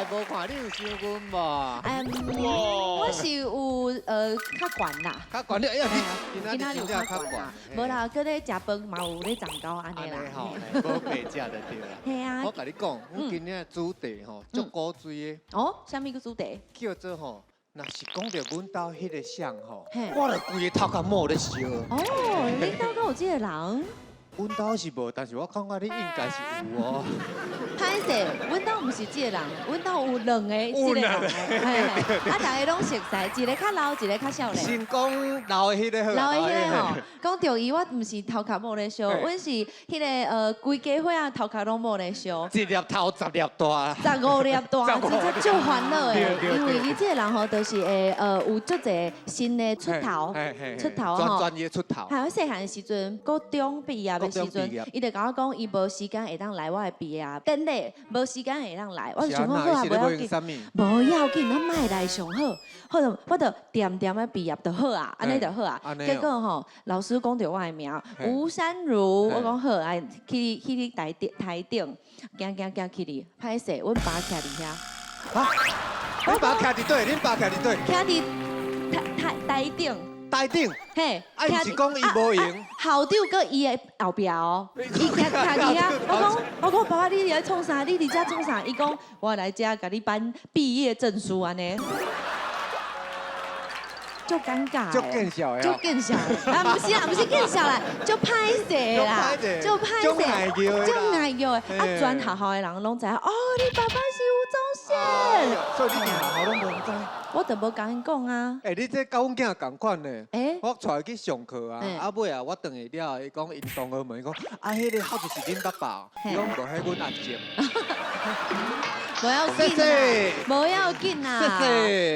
來無看你有傷阮無？我是有較懸啦。較懸你，哎呀，你今仔日有較懸啦，無啦，閣咧食飯嘛有咧長高按呢啦。吼，無白食就對啦。嘿啊。我共你講，阮今日的主題吼，足古錐的。哦，啥物個主題？叫做吼，若是講著阮兜彼个誰吼，我就規个頭殼毛咧燒。哦，恁兜敢有這個人？阮兜是無，但是我感覺你應該是有哦。歹勢，阮兜毋是這個人，阮兜有兩個這個人。嘿，啊，大家攏熟似，一個較老，一個較少年。先講老的彼個好。老的彼個吼，講著伊，我毋是頭殼毛咧燒，阮是彼個規家伙仔頭殼攏毛咧燒。一粒頭十粒大。15粒大，真正足煩惱的。因為伊這個人吼，就是會有足濟新的出頭，出頭吼。專業出頭。係我細漢時陣，高中畢業的時陣，伊就共我講，伊無時間會當來我的畢業典禮，無時間會當來。我就想講好啊，無要緊，無要緊，咱莫來上好。好，我就恬恬的畢業就好啊，按呢就好啊。結果吼，老師講著我的名吳珊如，我講好，來去去你台頂台頂，行行行去哩，歹勢，阮爸徛佇遐。啊？恁爸徛佇佗？恁爸徛佇佗？徛佇台台台頂。台頂，嘿，啊，毋是講伊無閒，校長閣伊的後壁哦，伊徛徛佇遐，我講爸爸你佇咧創啥？你佇遮創啥？伊講我來遮共你頒畢業證書按呢，足尷尬，足見笑的，足見笑的，啊，毋是啦，毋是見笑啦，足歹勢啦，足歹勢，足礙叫的，啊，全學校的人攏知影，哦，你爸爸是吳宗憲，所以你佇學校攏無知。我就無共𪜶講啊。欸，你這佮阮囝仝款呢。我帶伊去上課啊，啊尾啊，我轉去了後，伊講𪜶同學問伊講，啊，彼个校就是恁爸爸，伊講無，彼阮阿叔。無要緊啦，無要緊啦。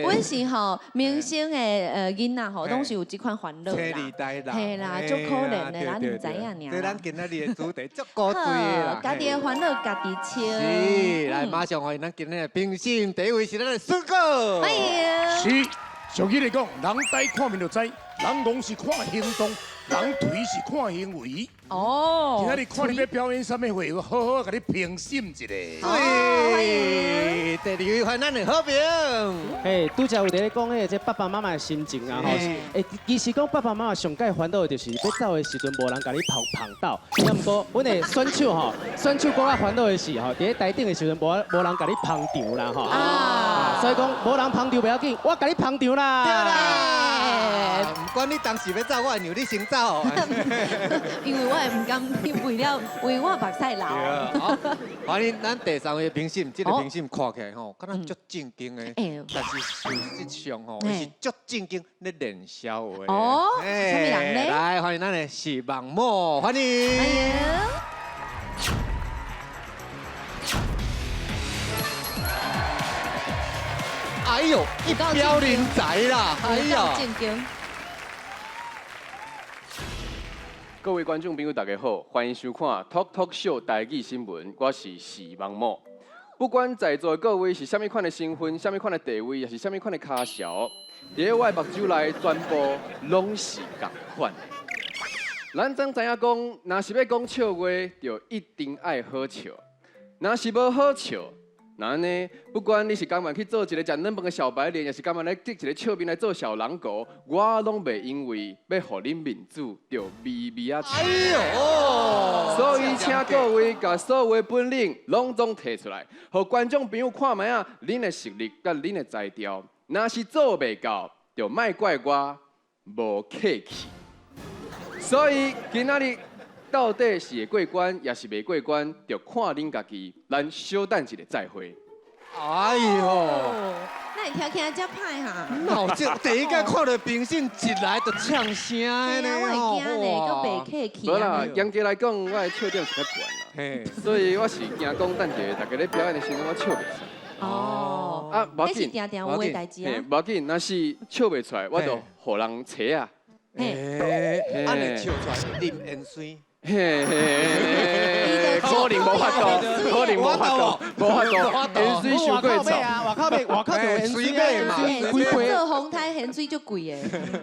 阮是吼明星的囡仔吼，攏是有這款煩惱啦。嘿啦，足可憐的，咱毋知影爾。這咱今仔日的主題足古錐的啦。家己的煩惱家己穿。是，來馬上歡迎咱今日的評審，第一位是咱的孫哥。歡迎。是，俗語來講，人呆看面就知，人戇是看行動，人頹是看行為。哦。今仔日看你欲表演啥物貨，我好好共你評審一下。對，第二位歡迎咱的好評。嘿，拄才有佇咧講彼個這爸爸媽媽的心情啊吼。欸，其實講爸爸媽媽上蓋煩惱的就是欲走的時陣，無人共你捧捧斗。啊，毋過阮的選手吼，選手閣較煩惱的是吼，佇咧台頂的時陣，無人共你捧場啦吼。啊。所以講，無人捧場袂要緊，我共你捧場啦。對啦。毋管你當時欲走，我會讓你先走。因為我會毋甘為了為我目屎流。好，歡迎咱第三位評審，這個評審看起來吼，敢若足正經的，但是事實上吼，伊是足正經咧練痟話。哦，啥物人咧？來，歡迎咱的視網膜，歡迎。歡迎。哎呦，一表人才啦！哎呦，正經。各位觀眾朋友，大家好，歡迎收看《Talk Talk Show》台語新聞，我是視網膜。不管在座的各位是啥物款的身份、啥物款的地位，抑是啥物款的跤潲，佇我的目睭內，全部攏是仝款的。咱總知影講，若是欲講笑話，就一定愛好笑；若是無好笑，那按呢，不管你是甘願去做一個食軟飯的小白臉，抑是甘願來得一個笑面來做小狼狗，我攏袂因為欲予恁面子，就微微仔笑。哎呦！所以請各位共所有的本領攏總提出來，予觀眾朋友看覓仔，恁的實力佮恁的才調。若是做袂到，就莫怪我無客氣。所以今仔日到底是會過關，抑是袂過關，就看恁家己。咱小等一下再會。哎呦！那你聽起來遮歹哈？哪有這第一擺看著評審一來就嗆聲的呢？我會驚呢，閣袂客氣。無啦，嚴格來講，我的笑點是較懸啦，所以我是驚講等一下大家咧表演的時陣，我笑袂出來。哦，啊，無要緊，這是定定有的代誌啊。無要緊，若是笑袂出來，我就予人揣啊。欸，按呢笑出來，啉鹽水。嘿嘿，可能無法度，可能無法度，無法度，鹽水傷過臭。啊，外口買，外口就鹽水嘛，幾倍。做風颱鹽水足貴的。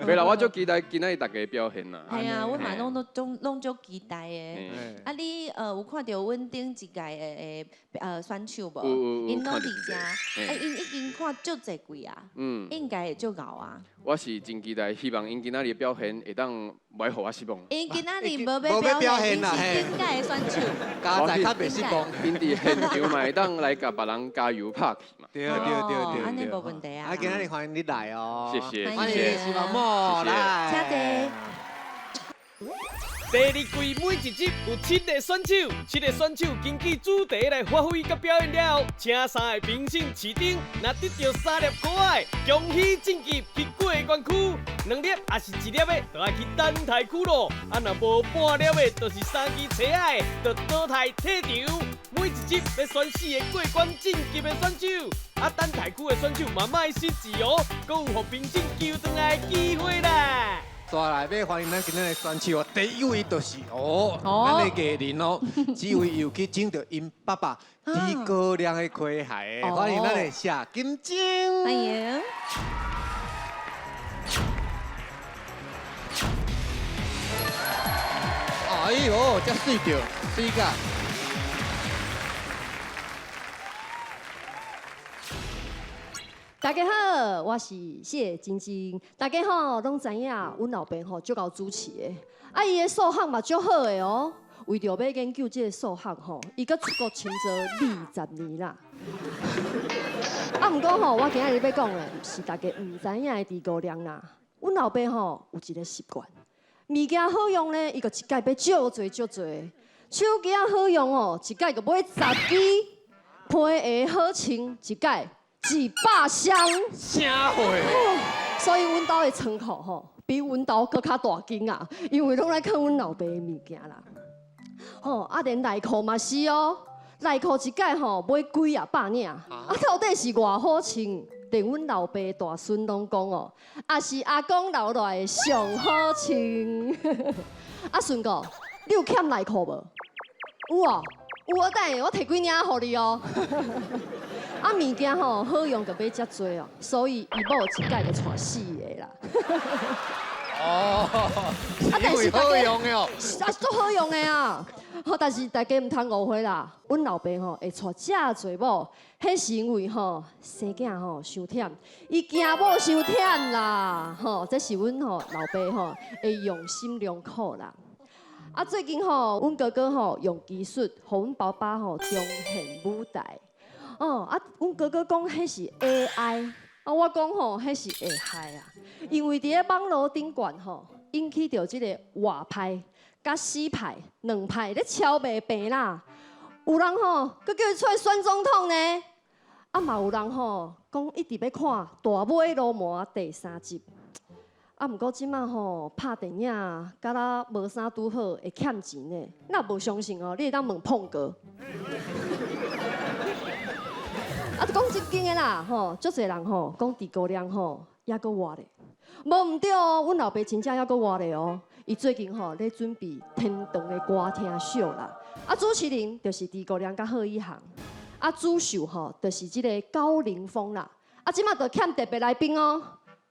袂啦，我足期待今仔日大家的表現啦。係啊，阮嘛攏足期待的。啊，你有看著阮頂一屆的選手無？𪜶攏佇遮，啊，𪜶已經看足濟季啊，應該會足𠢕啊。我是真期待，希望𪜶今仔日的表現會當袂予我失望。𪜶今仔日無欲表現啦，是頂屆的選手，加在較袂失望。𪜶佇現場嘛會當來共別人加油拍氣嘛。對對對對，按呢無問題啊。啊，今仔日歡迎你來哦。謝謝，歡迎視網膜來。請坐。第二季每一集有7个選手，7个選手根據主題來發揮佮表演了後，請3个評審市長，若得著3粒箍仔，恭喜晉級去過關區；2粒抑是1粒的，就愛去等待區咯。啊，若無半粒的，就是3支錘仔的，就淘汰退場。每一集欲選4个過關晉級的選手，啊，等待區的選手嘛莫失志哦，閣有予評審救轉來的機會啦。煞來欲歡迎咱今仔日的選手哦，第一位就是哦，咱的藝人哦，這位又去爭著𪜶爸爸豬哥亮的詼諧，歡迎咱的謝金晶。歡迎。哎喲，遮媠著，媠甲。大家好，我是謝晶晶。大家吼攏知影，阮老爸吼足𠢕主持的，啊，伊的數學嘛足好的哦。為著欲研究這个數學吼，伊閣出國深造20年啦。啊，毋過吼，我今仔日欲講的是大家毋知影的豬哥亮啦。阮老爸吼有一个習慣，物件好用呢，伊就一擺買足濟足濟；手機仔好用哦，一擺就買10支；皮鞋好穿，一擺100雙。啥貨？所以阮兜的倉庫吼，比阮兜閣較大間啊，因為攏來囥阮老爸的物件啦。吼，啊連內褲嘛是哦，內褲一擺吼買幾啊百領，啊到底是偌好穿？連阮老爸大孫攏講哦，也是阿公留落來的上好穿。啊順哥，你有欠內褲無？有哦，有我等下我提幾領予你哦。啊物件吼好用就買遮濟哦，所以伊某一擺就娶4个啦。哦，啊但是好用的哦，啊足好用的啊！好，但是大家毋通誤會啦，阮老爸吼會娶遮濟某，彼是因為吼生囝吼傷忝，伊驚某傷忝啦，吼，這是阮吼老爸吼會用心良苦啦。啊，最近吼，阮哥哥吼用技術，予阮爸爸吼重現舞台。哦，啊，阮哥哥講彼是 AI，啊，我講吼彼是會害啊，因為佇咧網路頂懸吼引起著這个活派佮死派兩派咧超袂平啦。有人吼閣叫伊出來選總統呢，啊嘛有人吼講一直欲看《大尾鱸鰻》第3集。啊，毋過這馬吼拍電影，敢若無啥拄好會欠錢呢。若無相信哦，你會當問碰哥。啊，講真經的啦，吼，足濟人吼講豬哥亮吼，猶閣活咧，無毋對哦，阮老爸真正猶閣活咧哦。伊最近吼咧準備天堂的歌廳秀啦，啊，主持人就是豬哥亮佮賀一航，啊，主秀吼就是這个高凌風啦，啊，這馬就欠特別來賓哦。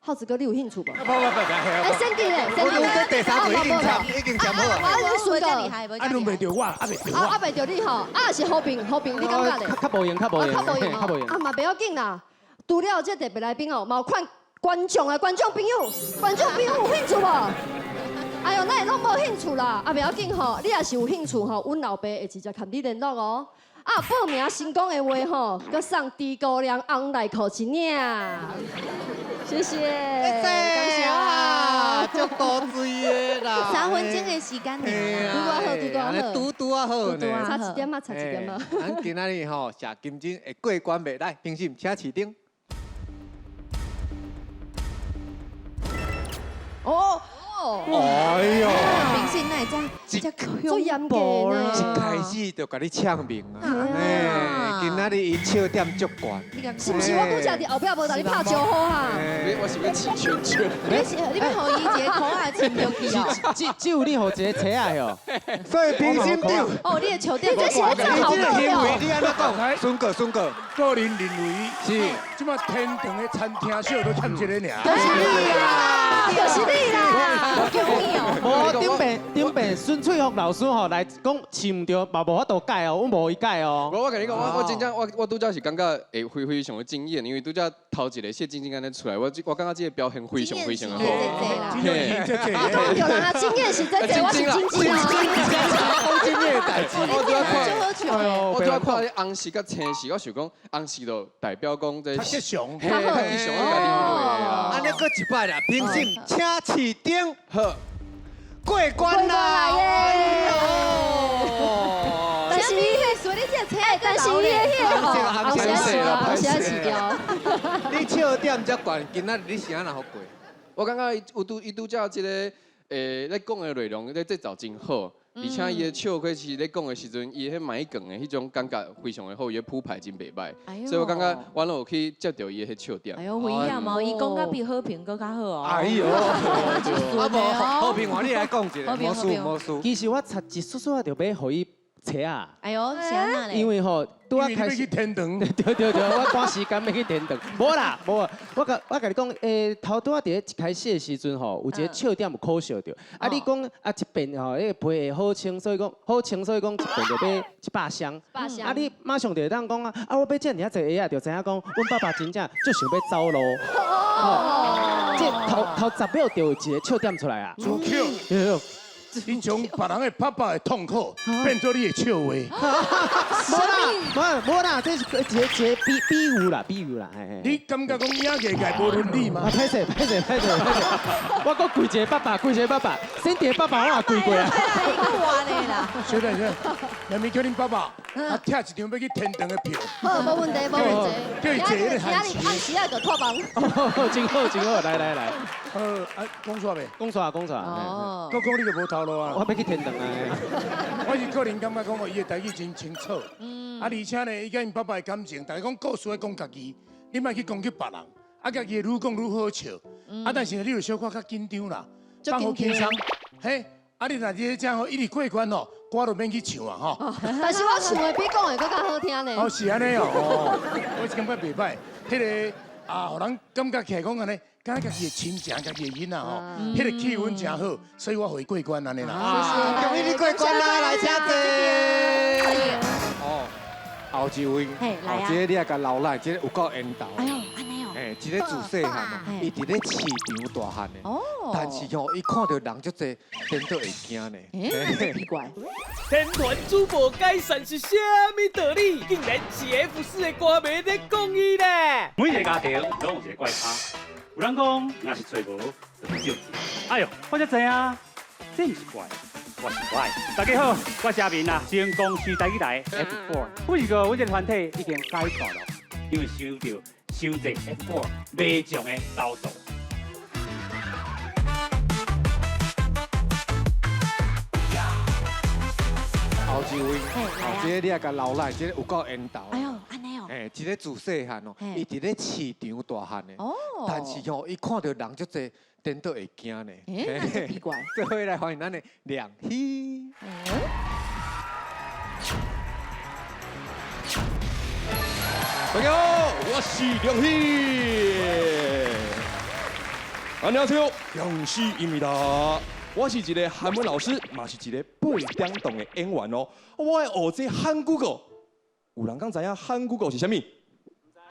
浩子哥，你有興趣無？不不不，哎，先弟咧，先弟，我第3季已經簽，已經簽好啊。啊，你順哥，啊，你袂著我，啊袂著我，啊袂著你吼，啊是和平，和平，你感覺咧？較無閒，較無閒，較無閒，啊嘛袂要緊啦。除了這特別來賓哦，嘛有看觀眾啊，觀眾朋友，觀眾朋友有興趣無？哎喲，哪會攏無興趣啦？啊，袂要緊吼，你若是有興趣吼，阮老爸會直接佮你聯絡哦。啊，報名成功的話吼，閣送豬哥亮紅內褲一領。謝謝，感謝啊，足多水的啦。3分鐘的時間，拄拄好，拄拄好，拄拄啊好呢。差一點仔，差一點仔。咱今仔日吼，謝金晶會過關袂？來，評審請市長。哦。哎呦！評審哪會這這做嚴格呢？一開始就共你嗆面啊！哎，今仔日伊笑點足懸。是毋是我拄才佇後壁無共你拍招呼哈？我是欲飼圈圈。你是你欲予伊一個箍仔親著去哦？只有你予一个車仔哟。所以評審長，哦，你的笑點你這是咧做效你這個果行為，你按怎講？孫哥，孫哥，個人認為是，這擺天堂的餐廳小都欠這个爾。就是你啦，就是你啦，恭喜哦！無頂邊孫翠福老師吼來講飼毋著，嘛無法度改哦，阮無伊改哦。無，我共你講，我真正我拄才是感覺會非非常的驚豔，因為拄才頭一個謝晶晶按呢出來，我感覺這個表現非常非常的好。經驗是這你講著啦，經驗是這這，我是真正啊。講經驗的代誌。我拄仔看，我我拄仔看紅色佮青色，我想講紅色就代表講這較吉祥，較吉祥，我家己認為啦。按呢閣一擺啦，評審請市長好過關啦！但是伊彼所以你這個車，但是伊的彼个吼，紅色紅色飼掉。你笑點遮懸，今仔日你是按怎予過？我感覺伊拄才這個咧講的內容，咧節奏真好，而且伊的笑氣是咧講的時陣，伊彼麥梗的彼種感覺非常的好，伊的鋪排真袂䆀，所以我感覺我攏有去接著伊的彼笑點。哎喲，危險哦！伊講甲比好評閣較好哦。哎喲，啊無好評換你來講一下，無輸無輸。其實我差一絲絲就欲予伊揣啊。哎喲，是按怎咧？因為吼，拄仔開始去天堂，對對對，我趕時間欲去天堂。無啦，無，我共你講，頭拄仔佇咧一開始的時陣吼，有一個笑點有可笑著。啊，你講啊一遍吼，彼個皮會好清，所以講好清，所以講一遍就買100箱。100箱。啊，你馬上就會當講啊，啊我買遮爾仔濟鞋仔，就知影講，阮爸爸真正足想欲走路。哦。這頭10秒就有一個笑點出來啊。主 Q。你將別人的爸爸的痛苦變做你的笑話。無啦，無啦，這是一個一個比喻啦，比喻啦。你感覺講影藝界無倫理嗎？啊，歹勢，歹勢，歹勢，歹勢。我閣跪一個爸爸，跪一個爸爸，先佇爸爸我也跪過啊。我咧啦。小弟兄，明明叫恁爸爸啊，拆一張欲去天堂的票。好，無問題，無問題。叫伊坐彼個今日暗時仔就托房。真好，真好，來來來。好，啊，講煞未？講煞，講煞。哦。閣講你就無頭路啊！我欲去天堂啊！我是個人感覺講哦，伊的台語真清楚。啊，而且呢，伊佮𪜶爸爸的感情，逐家講故事愛講家己，你莫去攻擊別人。啊，家己會愈講愈好笑。啊，但是呢，你有小可較緊張啦，放予輕鬆。嘿，啊，你若佇咧遮吼，一直過關吼，歌就免去唱啊吼。但是我唱的比講的閣較好聽呢。哦，是按呢哦，我是感覺袂䆀，彼个啊，予人感覺起來講按呢。敢若家己的親情，家己的囡仔吼，彼个氣氛真好，所以我予伊過關按呢啦。恭喜你過關啦，來請坐。哦，後一位，後一个你也共留來，這個有夠緣投。哎喲，按呢哦。嘿，一个自細漢哦，伊佇咧市場大漢的。哦。但是吼，伊看著人足濟，顛倒會驚呢。欸，奇怪。天團主播解散是啥物道理？竟然是 F4 的歌迷咧講伊咧。每一个家庭攏有一个怪咖。有人講，若是揣無，就去借。哎喲，我才知影，這毋是怪，我是怪。大家好，我是阿明啊，前公司台語台 F4，不是個，阮這個團體已經解散了，因為受著傷濟 F4 迷眾的投訴。後一位，後一个你也共留來，這个有夠緣投。哎喲，按呢哦。嘿，一个自細漢哦，伊佇咧市場大漢的。哦。但是吼，伊看著人足濟，顛倒會驚呢。欸，奇怪。最後來歡迎咱的梁希。大家好，我是梁希。안녕하세요，梁希입니다。我是一个韓文老師，嘛是一个八點檔的演員哦。我愛學這韓國語，有人敢知影韓國語是啥物？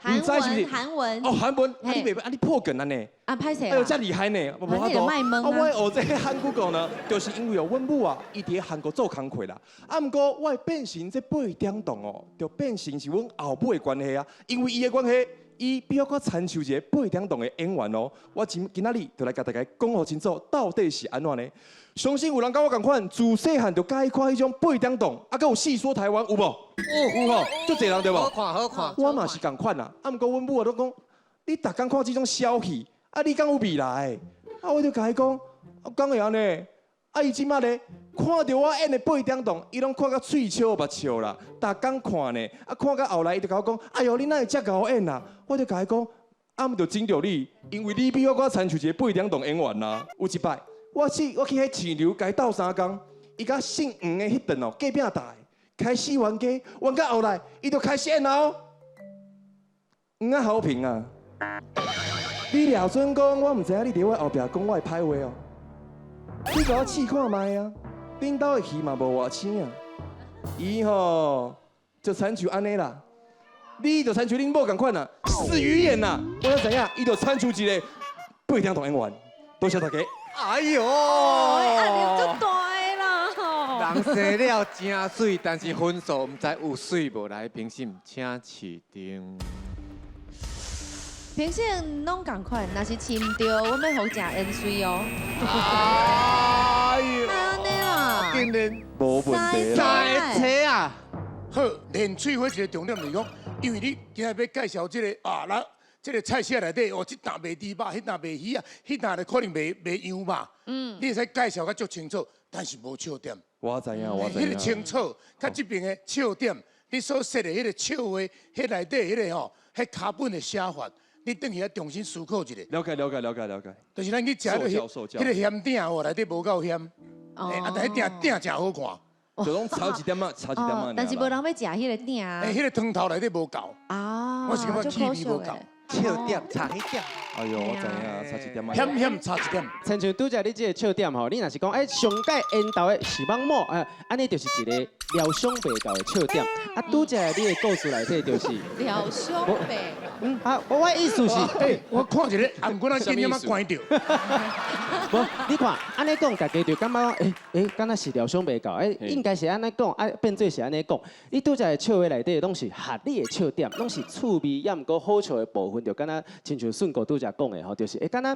韓文，韓文。哦，韓文，啊你袂啊你破梗啊呢？啊，歹勢。哎喲，遮厲害呢！無法度。啊，我愛學這韓國語呢，就是因為哦，阮母啊，伊佇咧韓國做工課啦。啊，毋過我會變成這八點檔哦，就變成是阮後母的關係啊，因為伊的關係。伊比我閣親像一個八點檔的演員哦，我今仔日就來共大家講予清楚，到底是按怎呢？相信有人佮我仝款，自細漢就佮意看彼種八點檔，啊，閣有戲說台灣有無？有吼，足濟人對無？好看好看。我嘛是仝款啦，啊，毋過阮母啊攏講，你逐工看這種小戲，啊，你敢有未來？啊，我就共伊講，啊，敢會按呢？啊，伊這馬咧看著我演的八點檔，伊攏看甲喙笑目笑啦，逐工看呢，啊看到後來伊就共我講，哎喲，你哪會遮𠢕演啊？我就共伊講，啊毋就整著你，因為你比我閣親像一個八點檔演員啊。有一擺，我去彼市場共伊鬥相共，伊佮姓黃的彼頓哦，隔壁台開始冤家，冤到後來，伊就開始演啊哦。黃仔豪平啊，你掠準講，我毋知影你佇我後壁講我的歹話哦。你共我試看覓啊！恁兜的魚嘛無偌青啊！伊吼就親像按呢啦，你就親像恁某仝款啊，死魚眼呐！我才知影，伊就親像一個八點檔演員。多謝大家。哎喲，壓力足大啦！人生了誠媠，但是分數毋知有媠無。來，評審請飼燈。評審攏仝款，若是飼毋著，阮欲予食煙媠哦。哎喲，按呢啦，竟然無問題啦。三個車啊！好，練喙火一個重點就是講，因為你今日欲介紹這個啊，咱這個菜色內底哦，這頓賣豬肉，彼頓賣魚啊，彼頓就可能賣羊肉。嗯，你會使介紹較足清楚，但是無笑點。我知影，我知影。彼個清楚，佮這邊的笑點，你所說的彼個笑話，彼內底彼個吼，彼腳本的寫法。你轉去愛重新思考一下。了解，了解，了解，了解。就是咱去食彼個鹹鼎哦，內底無夠鹹，啊，但彼鼎鼎誠好看。就攏炒一點仔，炒一點仔。但是無人欲食彼個鼎啊。欸，彼個湯頭內底無夠。啊，我是感覺氣味無夠。笑點差彼點。哎喲，我知影，差一點仔。險險差一點。親像拄才你這個笑點吼，你若是講欸上蓋緣投的是網某，按呢就是一個療傷袂夠的笑點。啊，拄才你的故事內底就是療傷袂。嗯啊，我意思是，欸，我看一個頷頸仔緊點仔關著。無，你看，按呢講，大家就感覺欸欸，敢若是療傷袂夠，欸，應該是按呢講，啊，變做是按呢講。你拄才的笑話內底攏是合理的笑點，攏是趣味，也毋過好笑的部分，就敢若親像順哥拄才講的吼，就是欸，敢若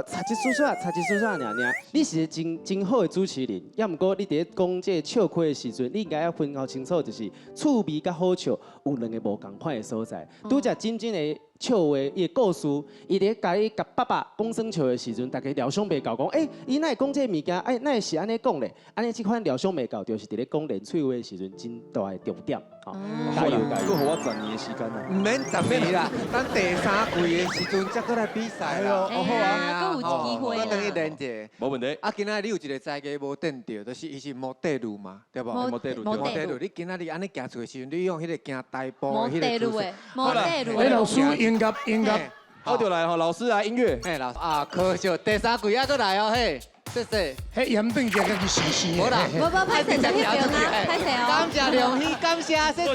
差一絲絲，差一絲絲爾爾。你是真真好的主持人，也毋過你佇咧講這個笑話的時陣，你應該要分好清楚，就是趣味佮好笑有兩个無仝款的所在。拄才真正的笑話，伊的故事，伊佇咧共伊共爸爸講耍笑的時陣，大家料想袂到講，欸，伊哪會講這个物件？欸，哪會是按呢講咧？按呢這款料想袂到，就是佇咧講連喙話的時陣，真大的重點。加油加油！閣予我10年的時間啊！毋免10年啦，等第三季的時陣才閣來比賽啦。哦好啊，閣有機會啦。我等去練者。無問題。啊，今仔日你有一個才藝無練著，就是伊是摩地路嘛，對無？摩地路，摩地路。你今仔日按呢行出的時陣，你用彼個行大步的彼個姿勢。摩地路。欸，老師音樂音樂，好就來吼，老師來音樂。嘿，老師啊，可惜第三季還閣來哦，嘿。謝謝。彼鹽轉只家己生生的。無啦，無無歹勢，就彼邊啊，歹勢哦。感謝良喜，感謝，謝謝，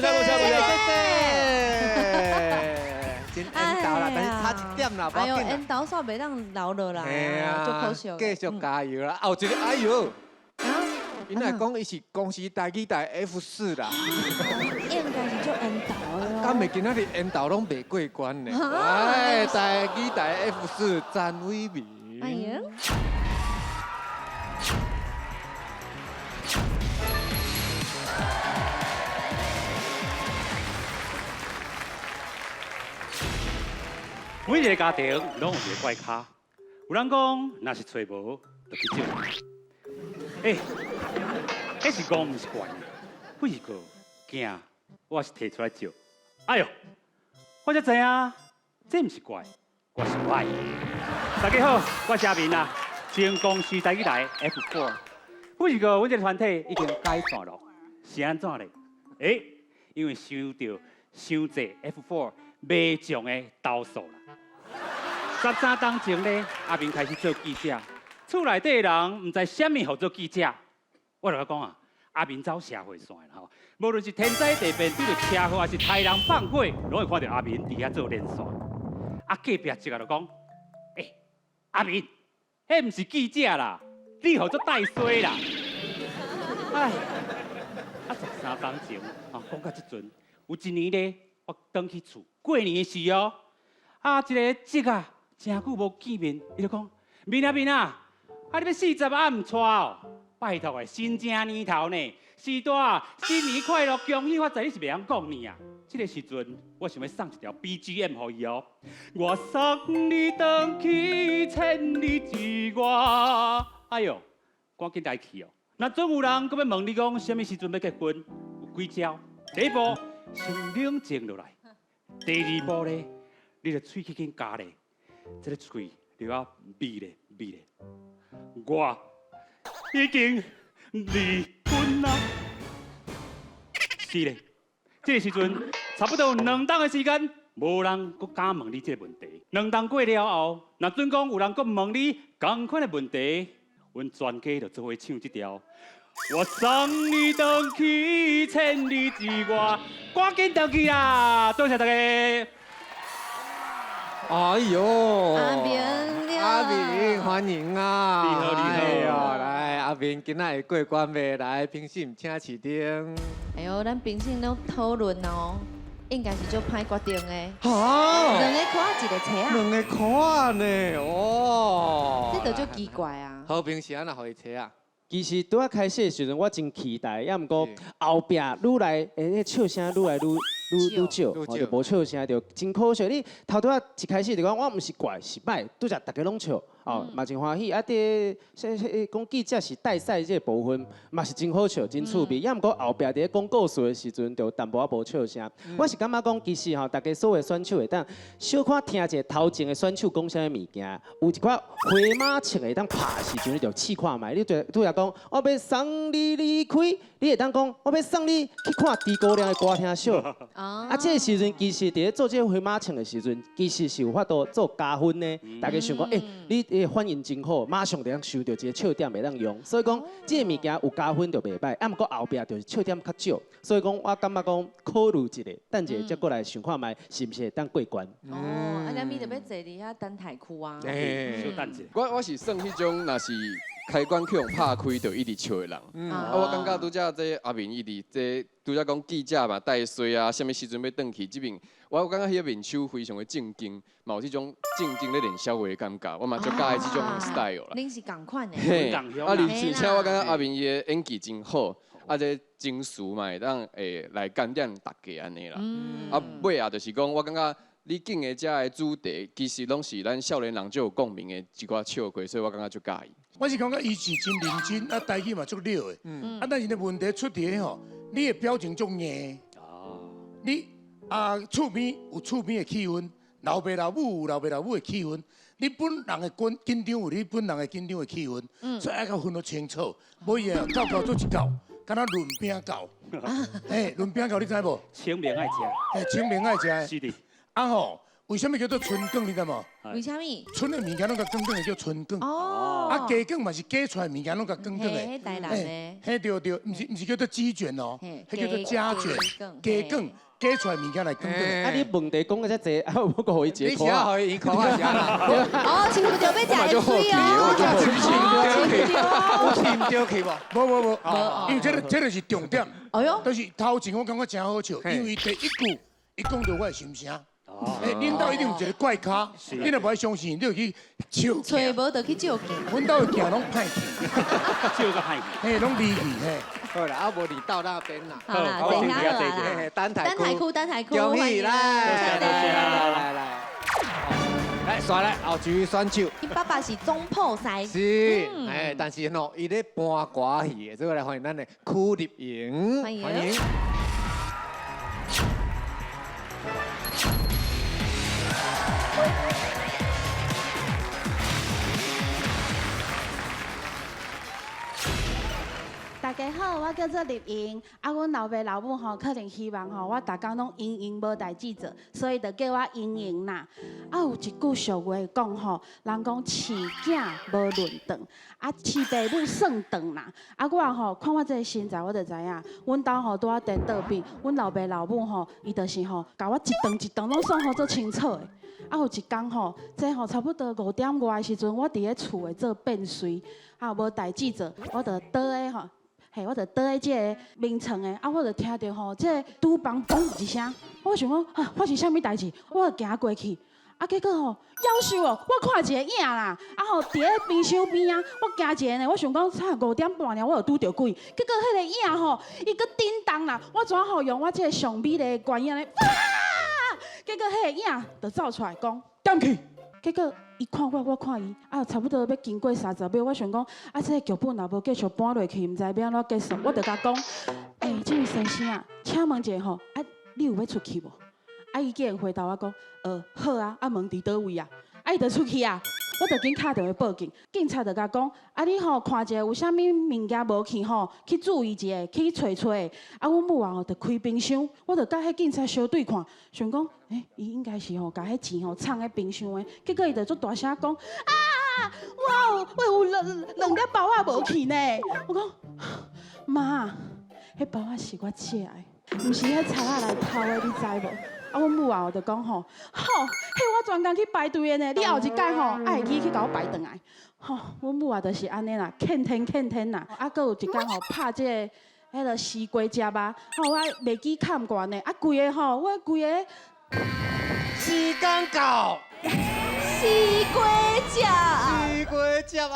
謝謝。真緣投啦，但是差一點啦，哎喲，緣投煞袂當留落來，足可惜。繼續加油啦！後一个，哎喲，𪜶來講伊是公視台語台 F4啦。應該是足緣投的哦。敢會今仔日緣投攏袂過關呢？哎，台語台 F4 詹偉明。哎呀。每一個家庭攏有一個怪咖，有人講，若是揣無，就去借。欸，彼是戇，毋是怪，不是個囝，我是提出來借。哎喲，我才知影，這毋是怪，我是歪。大家好，我是阿明啊，前公司台語台 F4。不是個，阮這個團體已經解散咯，是按怎咧？欸，因為收著傷濟 F4 迷眾的投訴啦。13冬前咧，阿明開始做記者，厝內底的人毋知啥物號做記者。我就講啊，阿明走社會線吼，無論是天災地變、拄著車禍，還是殺人放火，攏會看著阿明佇遐做連線。啊，隔壁一个就講，欸，阿明，彼毋是記者啦，你號做帶衰啦。唉，啊13冬前，啊講到這陣，有一年咧，我轉去厝過年的時哦，啊一个侄仔。真久無見面，伊就講：面啊面啊，啊你欲40仔毋娶哦？拜託的，新正年頭呢，時大新年快樂，恭喜發財，你是袂曉講呢啊？這个時陣，我想欲送一條 BGM 予伊哦。我送你轉去千里之外，哎喲，趕緊來去哦。若總有人閣欲問你講，啥物時陣欲結婚？有幾招？第一步，先冷靜落來；第二步咧，你著喙齒緊咬咧，這个喙就要味咧味咧。我已經離婚啦。是咧，這个時陣差不多有兩冬的時間，無人閣敢問你這个問題。兩冬過了後，若準講有人閣問你仝款的問題，阮全家就做伙唱這條。我送你轉去千里之外，趕緊轉去啦！多謝大家。哎喲，阿明，阿明歡迎啊！你好，你好。來，阿明今仔會過關未？來，評審請市長。哎喲，咱評審攏討論哦，應該是足歹決定的。哈，兩个箍仔一個冊仔。兩个箍仔呢？哦，這就足奇怪啊。和平是按怎予伊冊仔？其實拄仔開始的時陣，我真期待，也毋過後壁愈來，那笑聲愈來愈愈少，就無笑聲，就真可惜。你頭拄仔一開始就講，我毋是怪，是䆀，拄才逐家攏笑，哦，嘛真歡喜。啊，佇講記者是帶賽這個部分，嘛是真好笑，真趣味。也毋過後壁佇咧講故事的時陣，就淡薄仔無笑聲。我是感覺講，其實吼，逐家所有選手會當小可聽一下頭前的選手講啥物物件，有一寡花馬笑會當拍的時陣，你就試看覓。你拄拄才講，我欲送你離開，你會當講，我欲送你去看豬哥亮的歌廳秀。啊，這个時陣其實佇咧做這个花馬唱的時陣，其實是有法度做加分的。大家想講，你的反應真好，馬上就通收著一个笑點會當用。所以講，這个物件有加分就袂䆀，啊，毋過後壁就是笑點較少。所以講，我感覺講考慮一下，等一下才過來想看覓是毋是會當過關。哦，啊，咱咪就欲坐佇遐等待區啊。小等者。我是算彼種，若是開關去予拍開就一直笑的人。啊，我感覺拄才這阿明伊佇這拄才講記者嘛帶衰啊，啥物時陣欲轉去這邊，我感覺彼個面手非常的正經，嘛有這種正經咧練痟話的感覺，我嘛足佮意這種 style 啦。恁是仝款的。嘿，啊，而且我感覺阿明伊的演技真好，啊，這情緒嘛會當會來感染大家按呢啦。啊，尾仔就是講，我感覺你揀的這个主題，其實攏是咱少年人足有共鳴的一寡笑話，所以我感覺足佮意。我是感覺伊是真認真，啊，台語嘛足溜的，啊，但是呢問題出佇咧吼，你的表情足硬，你啊厝邊有厝邊的氣氛，老爸老母有老爸老母的氣氛，你本人的緊緊張有你本人的緊張的氣氛，所以愛共分得清楚，無伊啊到到做一到，敢若論餅到，嘿，論餅到你知無？清明愛食，嘿，清明愛食。是的。啊吼。為啥物叫做春卷？你知無？為啥物？春的物件攏共卷卷的叫春卷。哦。啊，雞卷嘛是雞出來物件攏共卷卷的。嘿，台南的。嘿，對對，毋是叫做雞卷哦，彼叫做家卷。雞卷，雞出來物件來卷卷。啊，你問題講得遮濟，啊，我閣予伊一個。你是愛予伊箍仔啥？哦，親像著欲食會水哦。有去毋著去無？無無無，因為這個是重點。哎喲。就是頭前我感覺真好笑，因為第一句伊講著我的心聲。欸，恁兜一定有一个怪咖，你若無愛相信，你就去照鏡。揣無就去照鏡。阮兜的鏡攏歹去，照閣歹去，嘿，攏離去嘿。好啦，啊無你到那邊啦。好啦，坐遐啦。等台區，等台區，恭喜來，來來來，來，來後一位選手。伊爸爸是總鋪師。是，哎，但是喏，伊咧搬歌戲的，所以來歡迎咱的許立瑩。歡迎。大家好，我叫做立瑩。啊，阮老爸老母吼，可能希望吼，我逐工攏閒閒無代誌做，所以就叫我瑩瑩啦。啊，有一句俗話講吼，人講飼囝無論長，啊，飼爸母算長啦。啊，我吼看我這个身材，我就知影，阮兜吼拄仔顛倒比，阮老爸老母吼，伊就是吼，共我一頓一頓攏算予足清楚的。啊，有一工吼，這吼差不多5點外的時陣，我佇咧厝的做便隨，啊，無代誌做，我就倒咧吼。嘿，我就倒佇這个眠床的，啊，我就聽著吼，這个廚房嘣一聲，我想講啊，發生啥物代誌？我就行過去，啊，結果吼，夭壽哦，我看一個影啦，啊吼，佇咧冰箱邊仔，我行一个呢，我想講，才5點半爾，我就拄著鬼，結果彼個影吼，伊閣叮當啦，我怎吼用我這个上美麗的觀音咧，哇！結果彼個影就走出來講，踮去，結果伊看我，我看伊，啊，差不多欲經過30秒，我想講，啊，這个劇本若無繼續搬落去，毋知欲按怎結束，我就共講，欸，這位先生啊，請問一下吼，啊，你有欲出去無？啊，伊竟然回答我講，好啊，啊門佇佗位啊，啊伊就出去啊，我就緊敲電話報警，警察就共講，啊你吼看一下有啥物物件無去吼，去注意一下，去揣揣。啊，阮母啊吼就開冰箱，我就佮彼警察相對看，想講，欸，伊應該是吼共彼錢吼藏佇冰箱的，結果伊就足大聲講，啊，我有兩粒包仔無去呢，我講，媽，彼包仔是我借的，毋是彼賊仔來偷的，你知無？啊，阮母啊，就講吼，吼，彼我專工去排隊的呢，你後一擺吼，愛會記去共我排轉來。吼，阮母啊，就是按呢啦，欠天欠天啦。啊，閣有一工吼，拍這个彼个西瓜汁啊，吼，我袂記崁懸呢，啊，規个吼，我規个時間到，西瓜汁，西瓜汁啊！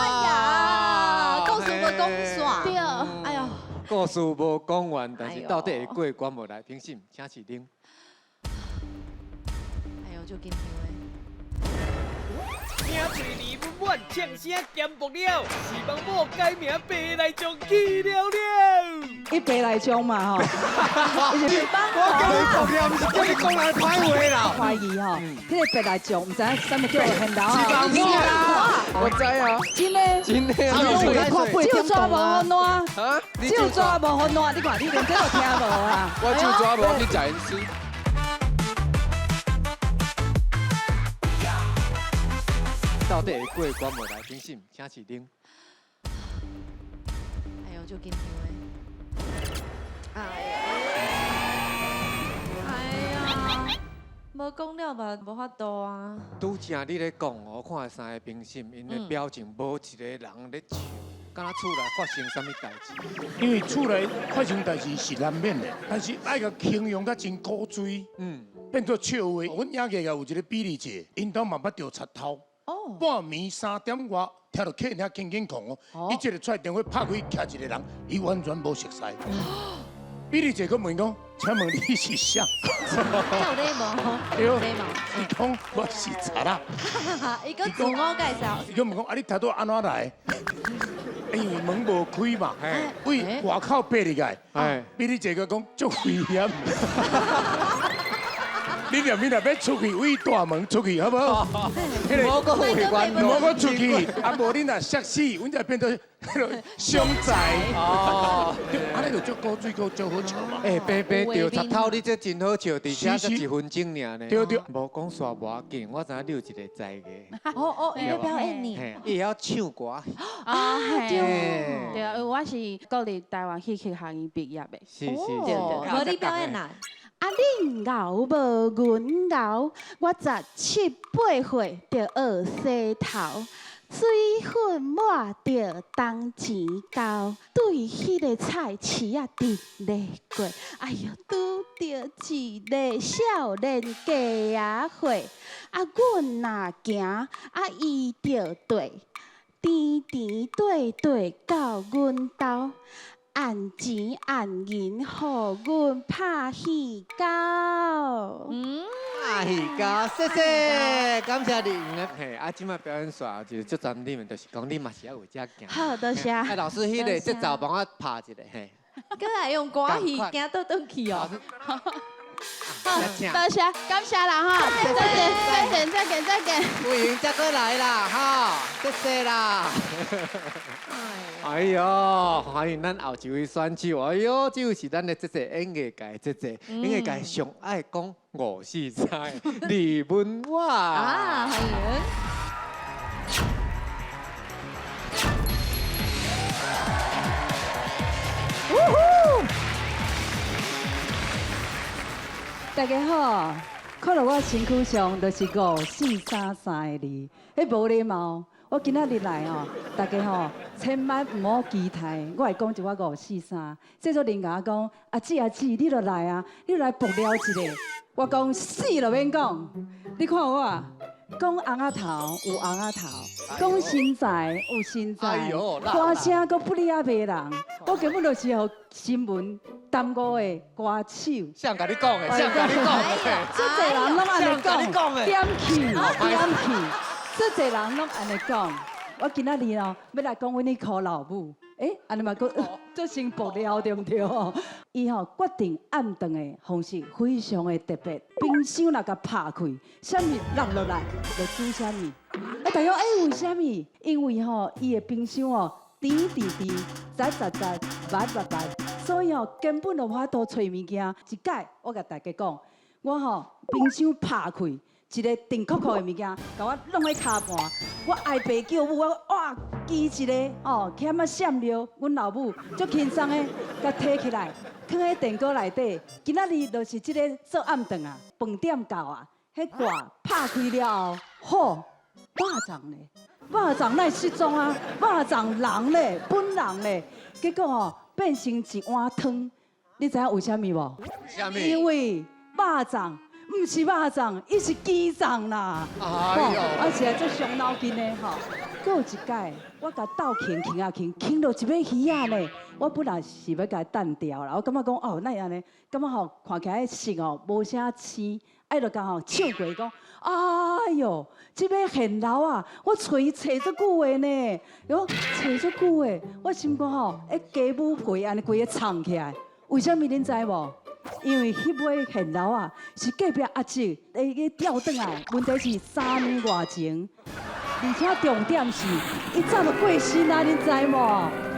哎呀，故事無講煞，對，哎喲，故事無講完，但是到底會過關無？來，評審，請試啉。就緊張的。聽嘴離不滿，掌聲兼爆了，是幫某改名白內障去了了。伊白內障嘛吼，我叫你爆料，毋是叫你講人歹話啦。懷疑吼，彼个白內障，毋知影啥物叫做現流啊。是我知啊。真的。真的。手抓無予爛，手抓無予爛，你看你連這都聽無啊？我手抓無去食煙絲。到底會過關無？來，評審，請試啉。哎喲，就緊張的。哎呀，哎呀，無講了嘛，無法度啊。拄才你咧講，我看三个評審，𪜶的表情無一個人咧笑，敢若厝內發生啥物代誌。因為厝內發生代誌是難免的，但是愛共形容甲真古錐，變做笑話。阮演藝界有一個比利姐，𪜶兜嘛捌著賊偷。半暝3點外，聽著客廳鏗鏗空哦，伊這个出電話拍開，徛一個人，伊完全無熟似。比利姐閣問講：請問你是誰？有禮貌，有禮貌。伊講我是賊仔。伊閣自我介紹。伊閣問講：啊，你頭拄按怎來？因為門無開嘛，為外口爬入來。比利姐閣講足危險。你兩邊若欲出去，為大門出去，好無好？無閣回關，無閣出去，啊無你若摔死，阮才變做彼个傷財。哦，按呢就足古錐，閣足好笑嘛。欸，白白著賊偷，你這真好笑，而且才1分鐘爾呢。對對，無講煞無要緊，我知影你有一個才藝。哦哦，伊咧表演呢。伊會曉唱歌。啊，對對，我是國立台灣戲曲學院畢業的。是是是。無你表演啦。啊，恁𠢕無阮𠢕，我17、8歲就學洗頭，水粉抹著銅錢膠，對彼个菜市仔佇咧過，哎喲，拄著一个少年家仔伙，啊，阮若行，啊，伊就綴，甜甜綴綴到阮兜。按錢按銀，予阮拍戲狗。拍戲狗，謝謝，感謝你。嘿，啊，這擺表演煞就是足讚你們，就是講你嘛是愛為這行。好，多謝。啊，老師，彼个節奏幫我拍一下，嘿。閣來用歌戲行倒轉去哦。好，多謝，感謝啦哈，再見，再見，再見，再見。歡迎再過來啦，哈，謝謝啦。哎喲，歡迎咱後一位選手。哎喲，這位是咱的姐姐，演藝界姐姐，演藝界上愛講5、4、3的李文華。啊，歡迎。大家好，看到我身軀上就是5、4、3、3个字，彼無禮貌。我今仔日來吼，大家吼千萬毋好期待，我會講一寡5、4、3。這組人共我講，阿姊阿姊，你著來啊，你來爆料一下。我講死都免講，你看我講尪仔頭有尪仔頭，講身材有身材，歌聲閣不離啊迷人。我根本就是予新聞耽誤的歌手。誰共你講的？誰共你講的？足濟人攏按呢講，點去點去，足濟人攏按呢講。我今仔日哦，欲來講阮彼箍老母。欸，按呢嘛閣做成爆料對毋對？伊吼決定暗頓的方式非常的特別，冰箱若共拍開，啥物落落來就煮啥物。啊，大家欸，為啥物？因為吼，伊的冰箱哦，甜甜甜，雜雜雜，捌捌捌，所以吼根本就無法度揣物件。一擺我共大家講，我吼冰箱拍開。一个甜酷酷的物件，共我弄咧跤盤，我哀爸叫母，我哇記一个哦，欠啊閃尿，阮老母足輕鬆的，共提起來，囥佇電鍋內底。今仔日就是這个做暗頓啊，飯點到啊，彼蓋拍開了後，吼，肉粽咧，肉粽哪會失蹤啊？肉粽人咧，本人咧，結果吼變成一碗湯，你知影為啥物無？因為肉粽。毋是肉粽，伊是雞粽啦！哎呦，啊是啊，足傷腦筋的吼。閣有一擺，我共鬥囥囥啊囥，囥落一尾魚仔呢。我本來是欲共伊擲掉啦，我感覺講哦，哪會按呢？感覺吼看起來色哦無啥青，啊伊就共吼笑過講，哎喲，這尾現流啊，我揣伊揣足久的呢。伊講揣足久的，我心肝吼，彼雞母皮按呢規个藏起來，為啥物恁知無？因為彼尾現流啊，是隔壁阿叔會去釣轉來，問題是3年外前，而且重點是，伊早就過身啊，恁知無？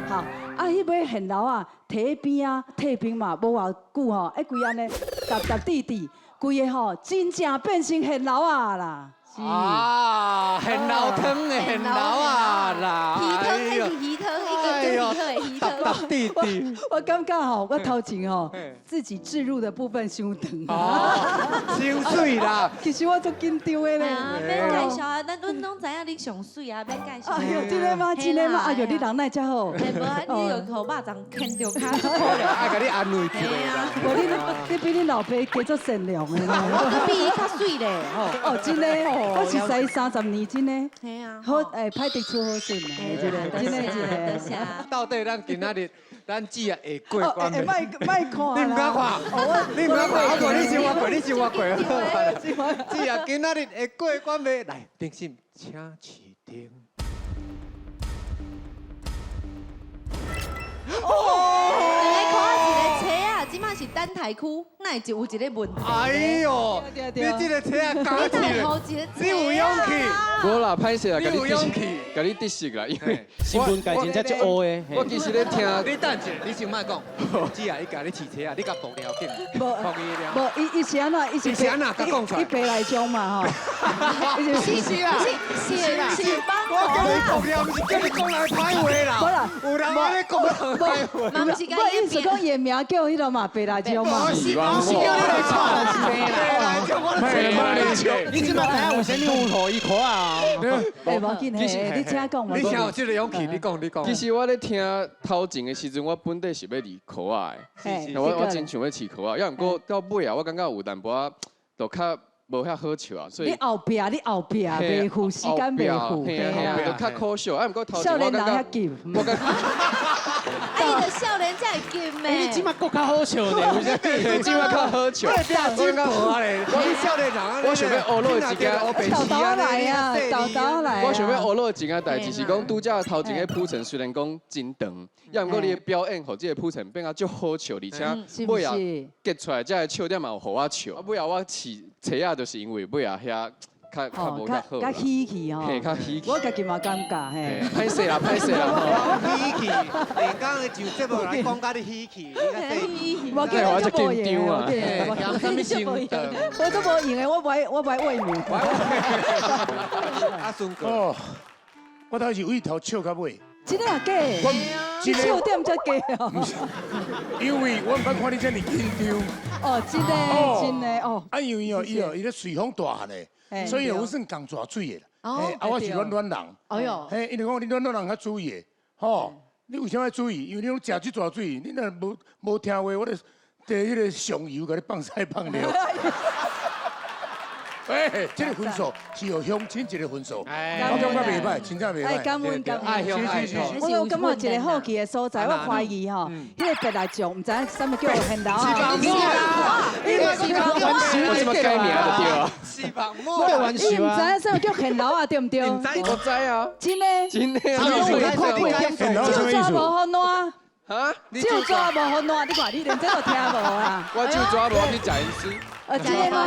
好，啊，彼尾現流啊，提邊啊，退冰嘛，無偌久吼，欸，規按呢，沓沓滴滴，規个吼，真正變成現流啊啦！啊，現流湯的現流啊啦！魚湯彼是魚湯，已經煮好的魚湯。弟弟，我感覺吼，我頭前吼自己置入的部分傷長，傷媠啦。其實我足緊張的咧。免介紹啊，咱阮攏知影你上媠啊，免介紹。哎喲，真的嗎？真的嗎？哎喲，你人哪會遮好？無啊，你又予肉粽牽著跤，足可憐。愛共你安慰一下啦。無你，你比恁老爸加足善良的。我比伊較媠咧。哦，真的。我是識30年，真的。嘿啊。好，欸，歹得出好信的，真的，真的，真的。到底咱今仔日，咱姊仔會過關未？莫莫看。你毋敢看？你毋敢看？我過，你先我過，你先我過。姊仔今仔日會過關未？來，評審，請試燈。哦，兩个看一个車仔，這馬是等待區，哪會就有一個問題？哎呦，你這個車仔敢去？你有勇氣？無啦，歹勢啦，你有勇氣，共你得失啦，因為新聞界真正足烏的。我其實咧聽，你等一下，你先莫講。姊仔，伊共你試車啊，你共爆料緊。無，無，伊是按怎？伊是按怎？佮講出來。伊白內障嘛吼。是是啦，是是幫我叫你爆料，毋是叫你講人歹話啦。無啦，有人按呢講人歹話。無，伊是講伊的名叫彼个嘛白內障嘛。是，是叫你來錯。白內障，我來錯。你這馬知影為啥物有予伊箍啊？欸，無緊嘿，你請講。你先有這個勇氣，你講，你講。其實我咧聽頭前的時陣，我本底是欲離箍仔的，我真想欲飼箍仔，抑毋過到尾啊，我感覺有淡薄仔，就較無遐好笑啊，所以你後壁，你後壁袂赴時間袂赴，就較可笑。啊，毋過頭前我感覺，我感覺。啊，伊就少年才會急的。你這馬閣較好笑呢？為啥物？這馬較好笑。我真無啊咧，我少年人啊，我想欲學落一件，豆豆來啊，豆豆來。我想欲學落一件代誌是講，拄才頭前的鋪陳雖然講真長，抑毋過你的表演，予這个鋪陳變啊足好笑，而且尾仔結出來這个笑點嘛有予我笑。啊，尾仔我飼車仔就是因為尾仔遐。較較無較好，較喜氣吼，嘿，較喜氣。我家己嘛感覺嘿。歹勢啦，歹勢啦。喜氣，連講的上節目來講甲你喜氣，你較細。我記得我足緊張啊。講啥物心得？我都無用的，我無愛餵麵。阿孫哥，哦，我頭是為頭笑到尾。真的啊假？我你笑點遮假哦。因為我毋捌看你這麼緊張。哦，真的，真的哦。啊，因為哦，伊哦，伊咧隨風大漢的。所以我算仝蛇水的啦，啊，我是軟軟人。哎喲，嘿，伊就講你軟軟人較注意的，吼，你為啥愛注意？因為你攏食這蛇水，你若無聽話，我就佇彼个上游共你放屎放尿。哎，這個分數是有鄉親一個分數，我感覺袂歹，真正袂歹。哎，感恩感恩。是是是。我有感覺一個好奇的所在，我懷疑吼，彼個白內障，毋知影啥物叫現流啊？我這麼改名就對啊。是吧？伊毋知影啥物叫現流啊，對毋對？我知啊。真的。真的。手抓無予爛。哈？手抓無予爛，你看你連這都聽無啊？我手抓無，我去食醫師。真的嗎？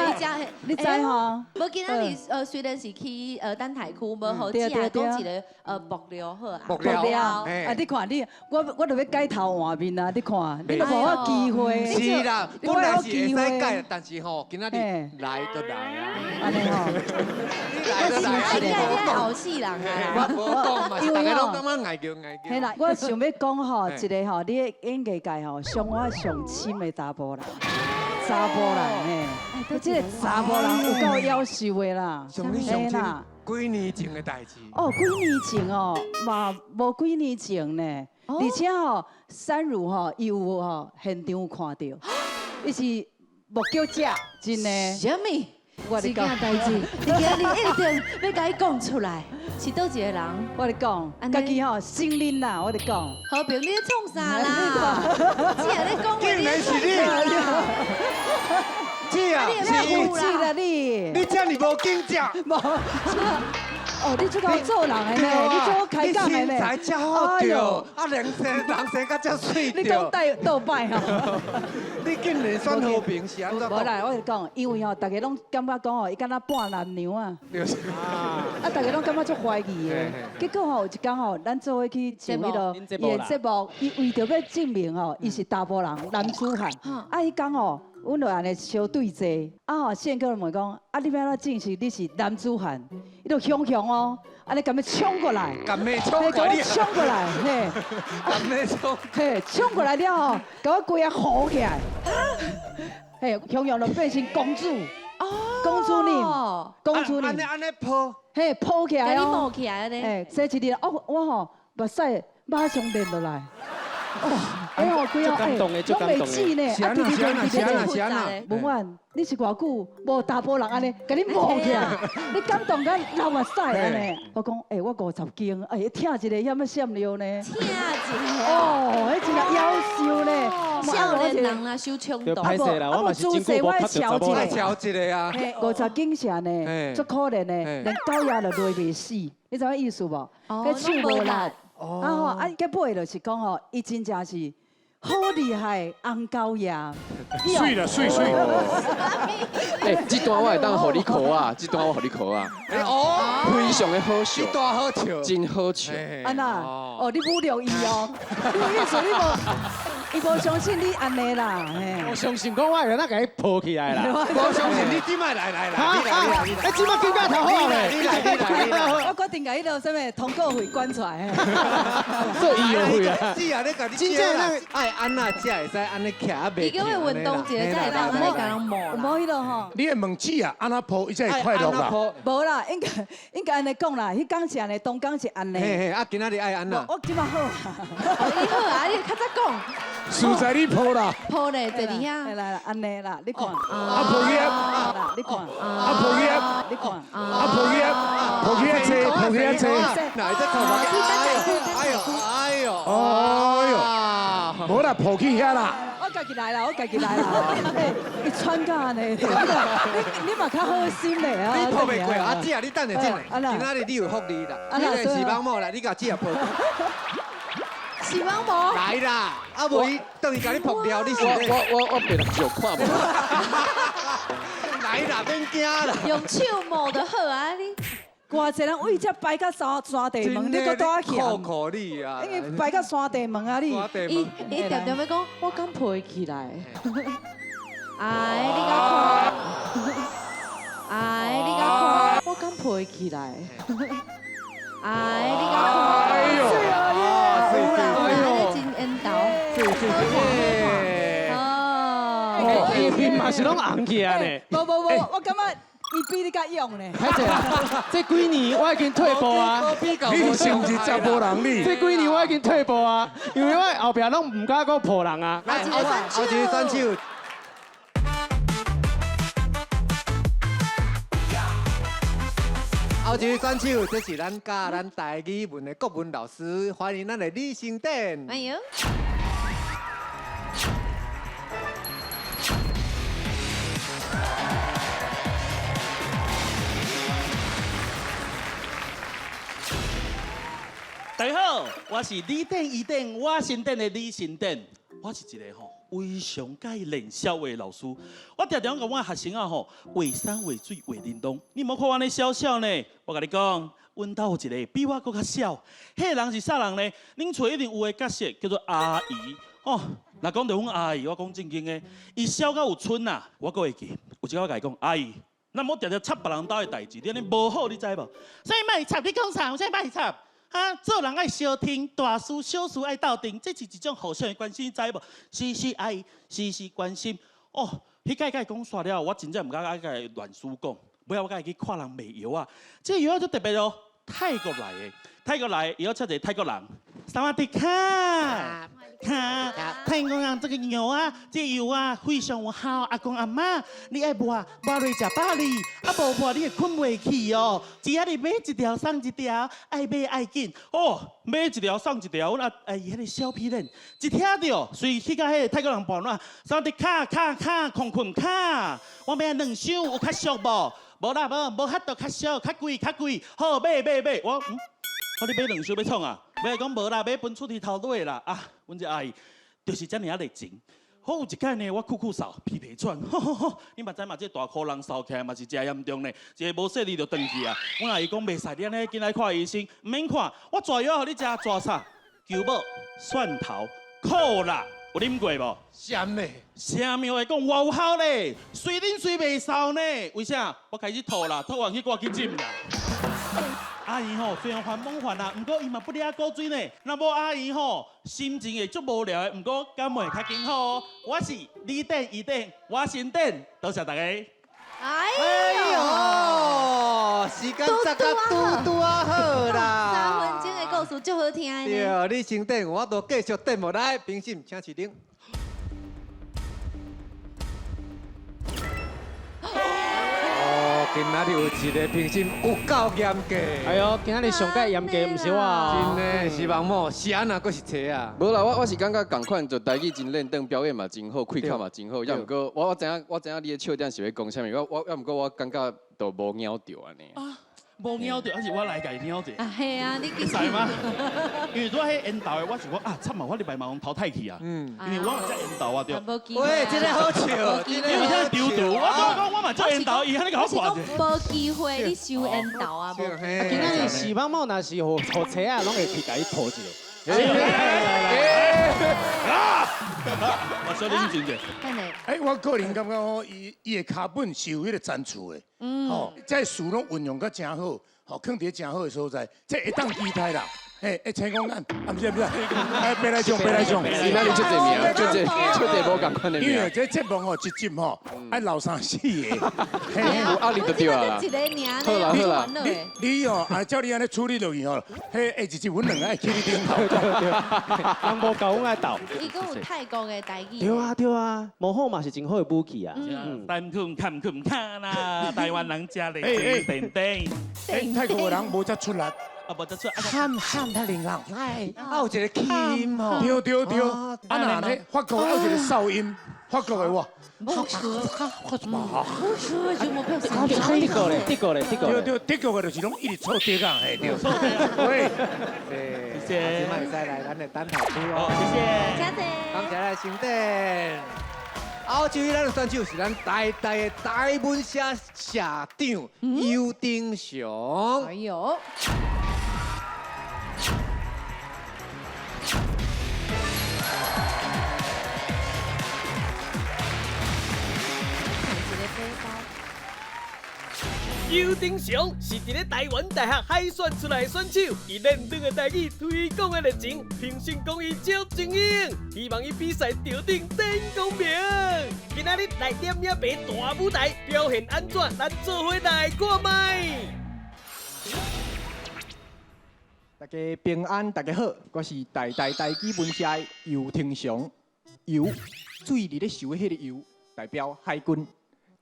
你知吼？無今仔日雖然是去等待區，無好只講一個爆料好啊。爆料啊！你看你，我就欲改頭換面啊！你看，你都無我機會。是啦，本來是會使改，但是吼，今仔日來就來啊。按呢吼，你來就來，愛改你愛後世人啊。我無講嘛，是大家攏感覺礙叫礙叫。嘿啦，我想欲講吼，一個吼，你演藝界吼，傷我上深的查埔人。查埔人嘿，這個查埔人有夠夭壽的啦，嘿啦，幾年前的代誌。哦，幾年前哦，嘛無幾年前呢，而且吼，珊如吼，伊有吼現場有看到，伊是目擊者，真的。啥物？這件代誌，你今日一定欲共伊講出來，是佗一個人？我咧講，家己吼承認啦，我咧講。和平，你咧創啥啦？姊啊，你講話竟然是你！姊啊，是姊啦你！你這麼無境界。無。哦，你這夠做人的呢，你這好開講的呢。身材這好著，啊，人生人生甲這媠。你講帶倒擺吼？你竟然選和平是按怎？無啦，我是講，因為吼，大家攏感覺講吼，伊敢若半男娘啊。啊，大家攏感覺足懷疑的。結果吼，有一工吼，咱做伙去上彼个伊的節目，伊為著欲證明吼，伊是查埔人，男子漢。啊，彼工吼。阮就按呢相對坐，啊吼，憲哥就問講，啊你欲按怎證實你是男子漢？伊就雄雄哦，按呢共欲衝過來，共欲衝過來，衝過來，嘿，共欲衝，嘿，衝過來了後，共我規个抱起來，嘿，雄雄就變成公主，公主呢，公主呢，按呢按呢抱，嘿，抱起來哦，共你抱起來呢，嘿，洗一日，哦，我吼目屎馬上流落來。哦，哎呦，規個哎，攏袂止呢，啊，對對對對對，文婉，你是偌久無查埔人按呢，共你摸起來，你感動甲流目屎按呢。我講，哎，我50斤，哎，疼一個遐欲閃尿呢。疼一個。哦，彼真正夭壽呢。少年人啦，傷衝動。歹勢啦，我嘛是真久無拍著查某。喬一個啊。50斤啥呢？足可憐呢，連狗也都勒袂死，你知影意思無？彼手無力。啊吼！啊，結尾就是講吼，伊真正是好厲害，紅狗爺。媠啦，媠媠。欸，這段我會當予你哭啊，這段我予你哭啊。哦，非常的好笑。這段好笑，真好笑。按怎？哦，你侮辱伊哦，你意思你無？伊無相信你按呢啦，我相信講我會當共伊抱起來啦。我相信你這擺來來來，哎，這擺金價頭好咧。你來你來你來。我決定共彼个啥物通告費捐出來。做醫藥費啊！姊啊，你共你真正愛按怎才會使按呢徛啊袂？伊叫伊運動一下才會當按呢共人摸。無彼个吼。你會問姊啊，按怎抱伊才會快樂啦？無啦，應該應該按呢講啦，彼工是按呢，當工是按呢。嘿嘿，啊，今仔日愛按怎？我這擺好啊。你好啊，你較早講。實在你抱啦。抱咧，坐佇遐。來來，按呢啦，你看。啊抱起來，你看。啊抱起來，你看。啊抱起來，抱起來坐，抱起來坐。哪一隻頭髮？哎呦，哎呦，哎呦，無啦，抱起遐啦。我家己來啦，我家己來啦。伊喘甲按呢，你嘛較好心咧啊。你抱袂過啊？姊啊，你等下等下，今仔日你有福利啦。你是視網膜啦，你共姊啊抱。視網膜。來啦，啊無伊等於共你撲掉，你是我白目睭看無。來啦，免驚啦。用手摸就好啊，你。偌濟人為這排到山地門，你閣倒去啊？苦你啊！因為排到山地門啊，你。伊伊定定欲講，我敢抱起來。哎，你敢看？哎，你敢看？我敢抱起來。哎，你敢看？哎呦！有啦有啦，按呢真緣投。好看好看。哦。伊面嘛是攏紅起來呢。無無無，我感覺。伊比你較勇呢。歹勢啦，這幾年我已經退步啊。你是毋是查埔人你？這幾年我已經退步啊，因為我後壁攏毋敢閣抱人啊。來，後一個選手。後一位選手，這是咱教咱台語文的國文老師，歡迎咱的李成典。歡迎。大家好，我是你等伊等我先等的李成典，我是一个吼非常佮意练痟的老师。我常常共阮學生啊吼，画山畫水畫玲瑯。你莫看我按呢痟痟呢，我共你講，阮兜有一個比我閣較痟。彼個人是啥人呢？恁厝一定有个角色叫做阿姨哦。若講著阮阿姨，我講正經的，伊痟到有賰啊，我閣會記。有一工我共伊講，阿姨，咱莫常常插別人兜的代誌，你按呢無好，你知無？啥物莫插？你講啥？啥物莫插？啊，做人愛相聽，大事小事愛鬥陣，這是一種互相的關心，知無？是是阿姨，時時關心。哦，彼擺共伊講煞了，我真正毋敢愛共伊亂輸講。尾仔我共伊去看人賣藥仔，這個藥仔足特別哦，泰國來的，泰國來的，伊要請一個泰國人，薩瓦迪卡。卡，泰國人這個藥啊，這個藥啊非常有效。阿公阿嬤，你愛抹抹落食飽哩，啊無抹你會睏袂去哦。只要你買一條送一條，愛買愛緊哦。買一條送一條，阮阿姨彼个小皮臉，一聽著，隨去共彼个泰國人盤怎，薩瓦迪卡卡卡空困卡，我欲兩箱有較俗無？無啦無，無法度較俗，較貴較貴。好買買買，我嗯。我你買兩箱欲創啊？欲講無啦，欲分出去頭尾啦。啊，阮這阿姨就是遮爾仔熱情。好有一擺呢，我咳咳嗽，皮皮喘，吼吼吼！你嘛知嘛？這大箍人嗽起來嘛是誠嚴重呢，一个無細膩就斷去啊。阮阿姨講袂使，你按呢緊來看醫生，毋免看，我抓藥予你食，抓啥？球帽、蒜頭、苦辣，有啉過無？啥物？啥物話講偌有效咧？隨啉隨袂嗽呢？為啥？我開始吐啦，吐完去掛急診啦。阿姨吼，雖然煩懵煩啦，毋過伊嘛不掠古錐呢。若無阿姨吼，心情會足無聊的，毋過感冒會較緊好哦。我是你等伊等，我先等，多謝大家。哎呦，時間十甲拄拄仔好啦。3分鐘的故事足好聽的。對，你先等，我都繼續等無來。評審請市長。今仔日有一個評審有夠嚴格。哎呦，今仔日上蓋嚴格，毋是我。真的是網某，是按怎閣是揣啊？無啦，我是感覺仝款，就台語真練轉，表演嘛真好，氣口嘛真好。抑毋過我知影，我知影你的笑點是欲講啥物，我抑毋過我感覺都無咬著按呢。無咬著，還是我來共伊咬者？啊，係啊，你會使嗎？因為拄仔彼緣投的，我想講啊，慘啊，我禮拜嘛予淘汰去啊。嗯。因為我嘛才緣投啊，對。喂，這個好笑，因為這丟丟，我講我嘛才緣投，伊按呢共我看者。無機會，你收緣投啊？無。啊，今仔日視網膜若是予揣仔，攏會去共伊抱一下。啊！我小冷靜者。哎，我個人感覺吼，伊的跤本是有彼个層次的，吼，這詞攏運用甲誠好，吼，囥佇誠好的所在，這會當期待啦。嘿，欸，請講咱，啊，毋是毋是，哎，白來上，白來上，是咱足濟名，足濟足濟無仝款的名。因為這節目吼，一集吼，愛留三四個，有壓力就對啊。好啦好啦，你哦，啊，照你按呢處理落去吼，彼下一集阮兩个愛去你頂頭。人無夠阮愛鬥。伊閣有泰國的台語。對啊對啊，模仿嘛是真好的武器啊。單拳砍拳砍啦，台灣人食咧叮叮。欸，泰國的人無遮出力。啊，無得出，喊喊他靈人，哎，啊有一個氣音吼，對對對，啊若咧法國有一個哨音，法國的哇，無錯，無錯就無表示。德國咧，德國咧，德國對對，德國的就是攏一直錯對啊，嘿對。喂，謝謝，這擺會使來咱的等候區哦，謝謝，謝謝，感謝咱的成典。後一位咱的選手是咱台大的台文社社長游丁雄。哎呦！游丁雄是佇咧台灣大學海選出來的選手，伊練轉的台語推廣的熱情，評審講伊足精英，希望伊比賽著頂頂功名。今仔日來點影白大舞台表現按怎？咱做伙來看覓。大家平安，大家好，我是台大台語文社的游廷雄。游，水佇咧游的彼个游，代表海軍；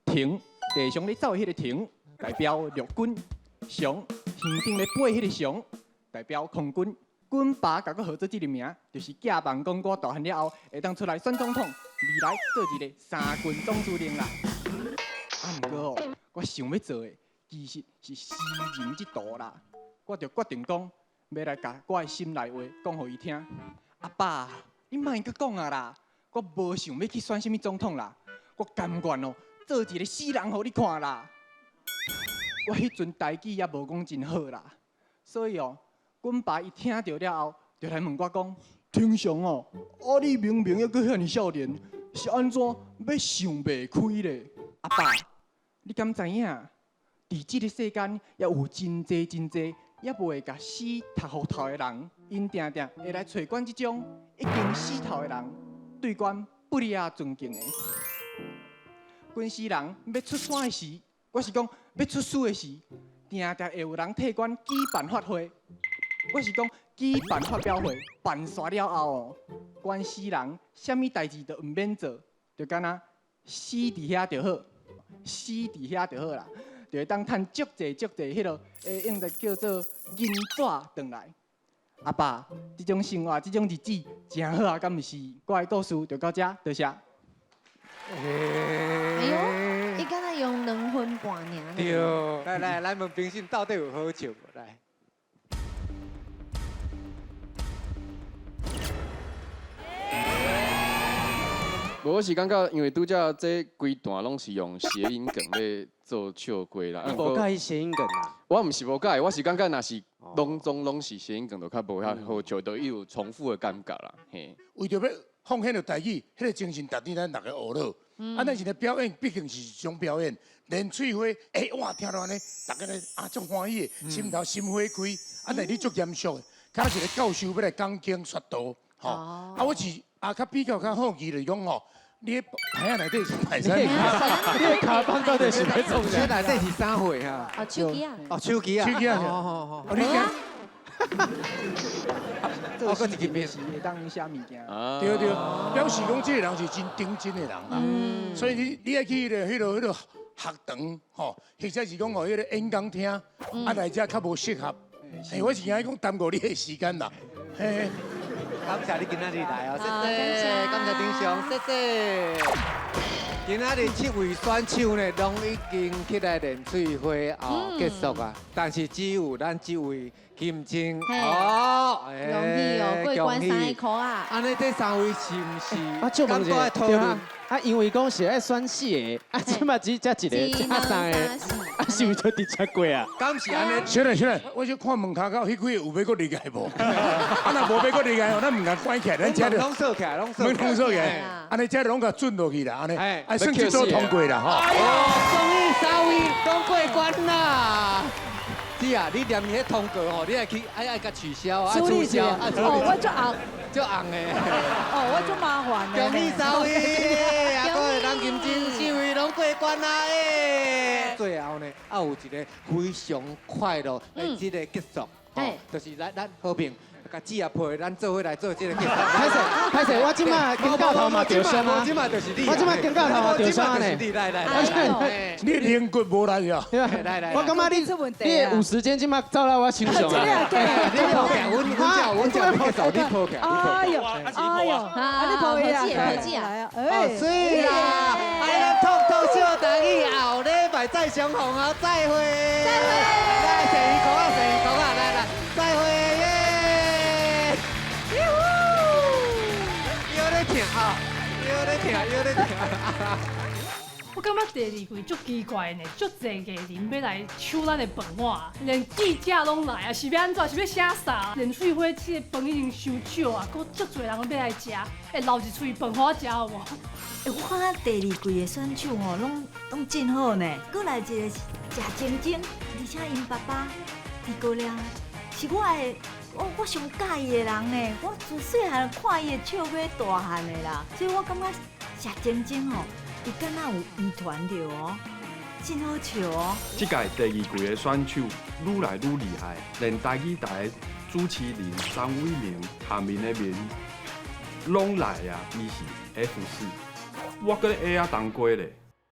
艇，地上咧走的彼个艇，代表陸軍。熊，天顶咧飞彼个熊，代表空军。阮爸共我号做这个名，就是寄望讲我大汉了后会当出来选总统，未来做一个三军总司令啦。啊，毋过哦，我想欲做的其实是死人之徒啦。我就决定讲，欲来共我的心内话讲予伊听。阿爸，你莫阁讲啊啦，我无想欲去选啥物总统啦，我甘愿哦做一个死人予你看啦。我彼阵台语也无讲真好啦，所以哦，阮爸伊听著了后，就来问我讲：廷祥哦，啊你明明犹阁遐尔少年，是按怎欲想袂开咧？阿爸，你敢知影？伫这个世间，犹有真济真济，犹未共死读予透的人，𪜶定定会来揣阮这种已经死透的人，对阮不离仔尊敬的。军师人欲出山的时，我是讲欲出师的时，定定会有人替阮举办法会。我是讲举办发表会，办煞了后哦，阮死人啥物代志都毋免做，就敢若死伫遐就好，死伫遐就好啦，就会当趁足济足济彼落，会用来叫做银纸转来。阿爸，这种生活，这种日子真好啊，敢毋是？我的故事就到遮，多谢。哎哟，伊敢若用2分半尔。对，来来来，问评审到底有好笑无？来。无，我是感觉，因为拄才这规段拢是用谐音梗咧做笑话啦。你无佮意谐音梗啊？我毋是无佮意，我是感觉若是拢总拢是谐音梗，就较无遐好笑，就有重复的感觉啦。嘿。为著欲奉献著台语，彼个精神值得咱逐家学落。啊，但是咧表演毕竟是一种表演，连翠花，欸，哇，听到按呢，逐家咧啊，足欢喜的，心头心花开。啊，但你足严肃的，敢若一个教授欲来讲经说道，吼。啊，我是啊，较比较较好奇就是讲吼，你彼牌仔内底是牌啥？你的卡邦到底是欲创啥？内底是啥货哈？哦，手机啊。哦，手机啊。手机啊。哦哦哦。你讲。我阁一个面是会当写物件。对对，表示讲这个人是真认真的人啦。所以你爱去彼个学堂吼，或者是讲吼彼个演讲厅，啊来遮较无适合。嘿，我是惊讲耽误你的时间啦。嘿。感谢你今仔日来哦，谢谢，感谢丁雄，谢谢。今仔日7位选手呢，拢已经起来练翠花哦，结束啊。但是只有咱这位金晶哦，恭喜哦，过关3个箍啊！按呢，这3位是毋是？啊，就问一下，对啊，啊，因为讲是爱选4个，啊，这马只才一个，才3个，啊，是毋是就直接过啊？敢是按呢？小等小等，我先看门口口彼几个有欲阁入来无？啊，若无欲阁入来哦，咱毋共关起来，咱遮就拢锁起来，拢门拢锁起来，按呢遮拢共准落去啦，按呢，啊，算这组通过啦吼。哎呦，恭喜3位拢过关啦！姐啊，你连彼通告吼，你爱去爱共取消，爱取消，爱处理。哦，我足红，足红的。哦，我足麻烦的。恭喜3位，啊，阁有咱金晶4位拢过关啦！哎，最后呢，还有一个非常快乐的这个结束，就是咱和平。共姊仔陪咱做伙来做这个结束。歹势，歹势，我这马肩胛头嘛受伤啊！这马就是你，我这马肩胛头嘛受伤呢。来来来，你龙骨无力啊！来来，我感觉你你有时间这马走来我身上啊！你抱起来，阮叫你结束，你抱起来。哎呦，哎呦，啊你抱起来，抱起来，哦，水啦！哎，咱透透笑台语，后礼拜再相逢啊！再会，再会，来，生日鼓啊，生日鼓啊，来来，再会耶！腰咧疼啊，腰咧疼，腰咧疼。我感觉第二季足奇怪呢，足济艺人欲来抢咱的饭碗，连记者拢来啊，是欲按怎？是欲写啥？连翠花这个饭已经伤少啊，阁足济人欲来食，会留一喙饭予我食好无？欸，我感觉第二季的选手吼，拢真好呢。阁来一个是谢晶晶，而且𪜶爸爸李国良是我的。我上佮意的人呢，我自细汉看伊的笑话大汉的啦，所以我感觉谢晶晶吼，伊敢若有遗传著哦，真好笑哦。这届第二季的选手愈来愈厉害，连台语台的主持人张伟明、下面的面拢来啊，伊是 F4，我阁咧 A 啊当过咧，